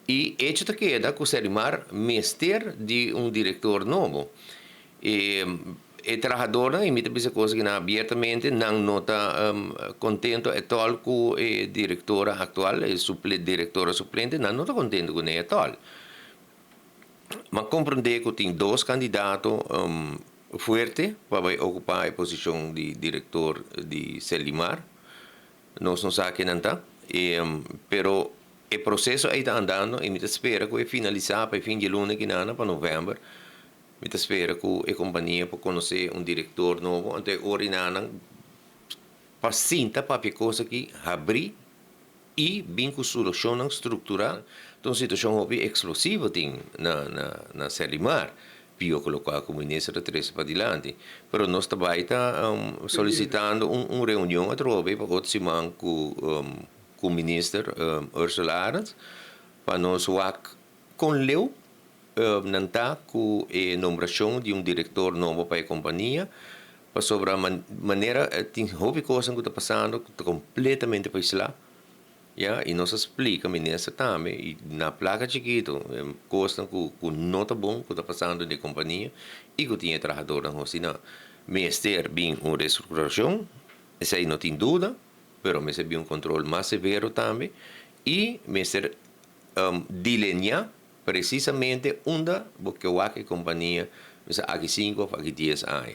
E hecho ta keda ku Serlimar mester di un direktor nobo. E trahadónan, i mi ta bisa kos akinan abiertamente, nan no ta kontentu at all ku e direktora aktual, e direktora suplente, nan no ta kontentu kuné at all. M'a komprondé ku tin dos kandidato fuerte pa bai okupá e posishon di direktor di Serlimar. Nos no sa ken nan ta, pero e proseso ei ta andando i mi ta spera ku e finalisá pa e fin di luna aki pa novèmber. Mi ta spera ku e kompania por konosé un direktor nobo, anto e ora nan pa sinta papia kos aki habri i bin ku solushon struktural. Anto, situashon hopi eksplosivo tin na Serlimar. Pió ku loke ku minister a trese padilanti. Pero nos tambe ta solisitando un reunion atrobe pa otro siman ku minister Ursula Arends pa nos wak kon leu nan ta ku e nombrashon di un direktor nobo pa e kompania, pasobra manera tin hopi kos ku ta pasando ku ta kompletamente pa aislá. Ja, i nos a splika minister tambe i na plaka chikitu kos ku no ta bon ku ta pasando den kompania i ku tin trahadónan asina. Mester bin un restrukturashon, esei no tin duda, pero mester bin un kontrol mas severo tambe i mester delineá presisamente unda bo ke wak e kompania aki 5 òf aki 10 aña.